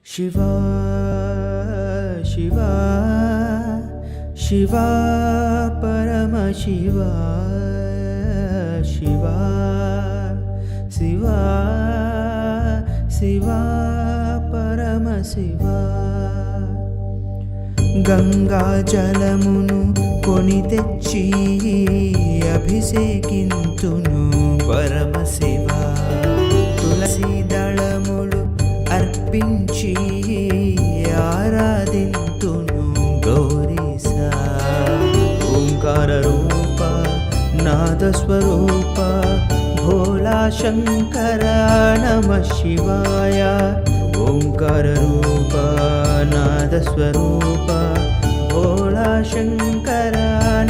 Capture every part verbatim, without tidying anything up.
शिवा, शिवा, शिवा, परमशिवा, शिवा, शिवा, शिवा, परमशिवा। గంగాజలమును కొని తెచ్చి అభిషేకింతును పరమశివ. తులసి దళములు అర్పించి ఆరాధింతును గౌరీశ. ఓంకార రూప నాద స్వరూప భోళా శంకర నమ శివాయ. ఓంకార రూప నాద స్వరూప భోళా శంకర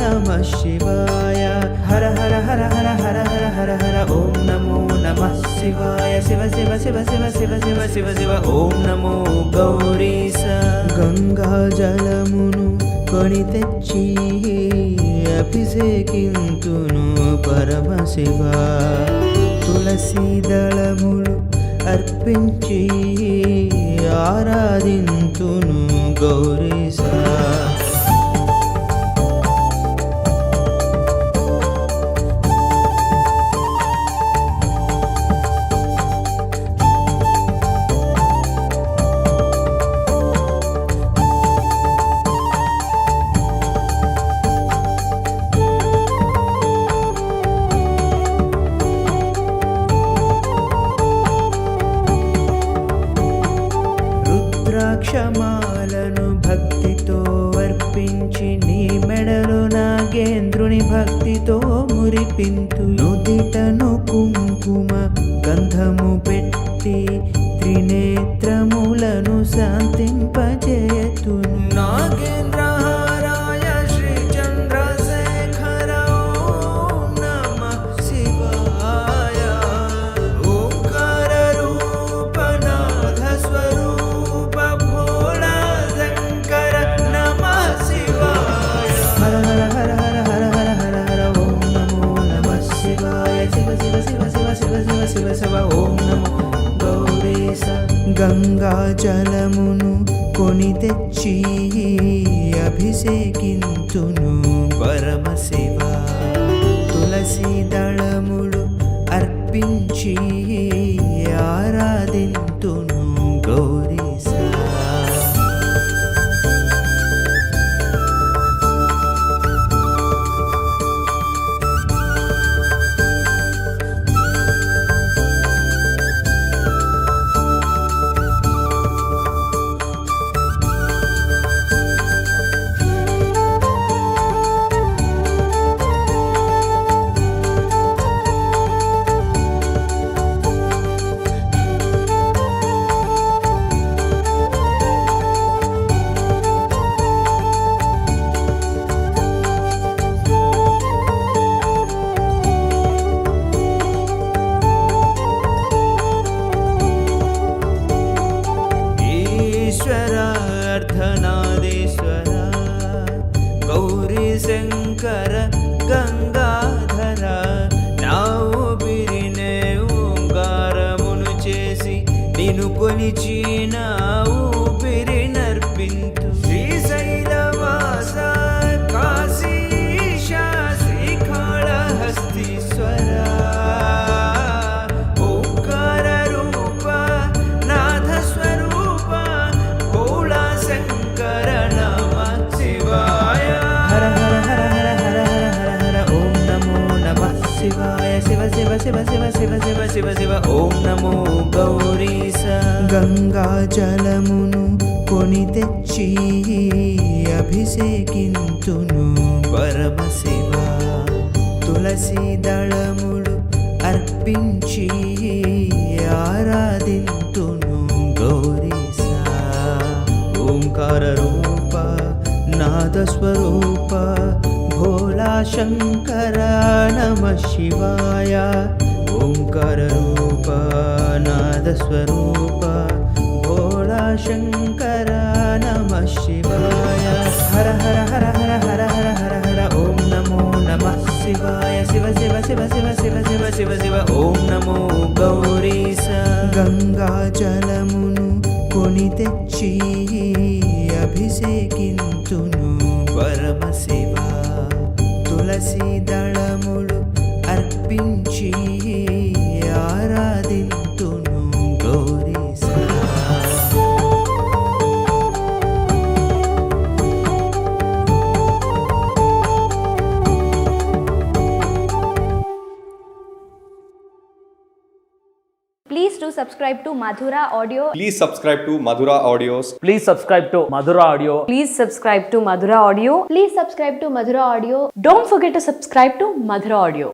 నమ శివాయ. హర హర హర హర హర హర హర హర ఓం నమో నమ శివాయ. శివ శివ శివ శివ శివ శివ శివ శివ ఓం నమో గౌరీశ. గంగా జలమును కొని తెచ్చి అభిషేకింతును పరమశివ. తులసి దళములు అర్పించి ఆరాధింతును గౌరీశ. రుద్రాక్షమాలను భక్తితో అర్పించి నీ మెడలో నాగేంద్రుని భక్తితో మురిపింతు. నుదిటను కుంకుమ గంధము పెట్టి త్రినేత్రములను శాంతింపజేతును. నాగేంద్రహారాయ శ్రీ చంద్రశేఖర ఓం నమ శివాయ. ఓంకార రూప నాద స్వరూప భోళా శంకర నమ శివాయ. హర హర హర హర ఓం నమో నమ శివాయ. శివ శివ శివ శివ శివ శివ శివ శివ ఓం నమో గౌరీశ. గంగా జలమును కొని తెచ్చి అభిషేకింతును పరమశివ. తులసి దళములు అర్పించి ఆరాధింతును గౌరీశ. ఈశ్వర అర్ధనారీశ్వర గౌరీశంకర గంగాధర, నా ఊపిరినే ఓంకారమును చేసి నిన్ను కొలిచి నా ఊపిరి నర్పింతు. శ్రీశైలవాస కాశీశ శ్రీకాళహస్తీశ్వర, ఓంకార రూప నాద స్వరూప భోళా శంకర నమ శివాయ. హర హర హర హర ఓం నమో నమ శివాయ. శివ శివ శివ శివ శివ శివ శివ శివ ఓం నమో గౌరీశ. గంగా జలమును కొని తెచ్చి అభిషేకింతును పరమశివ. తులసి దళములు అర్పించి ఆరాధింతును గౌరీశ. ఓంకార రూప నాద స్వరూప భోళా శంకర నమ శివాయ. ఓంకార రూప నాద స్వరూప భోళా శంకర నమ శివాయ. హర హర హర హర హర హర హర హర ఓం నమో నమ శివాయ. శివ శివ శివ శివ శివ శివ శివ శివ ఓం నమో గౌరీశ. గంగా జలమును కొని తెచ్చి Sidalamulo arpinci aradintuno gorisa. Please do subscribe to Madhura Audio. Please subscribe to Madhura Audios. Please subscribe to Madhura Audio. Please subscribe to Madhura Audio. Please subscribe to Madhura Audio. Don't forget to subscribe to Madhura Audio.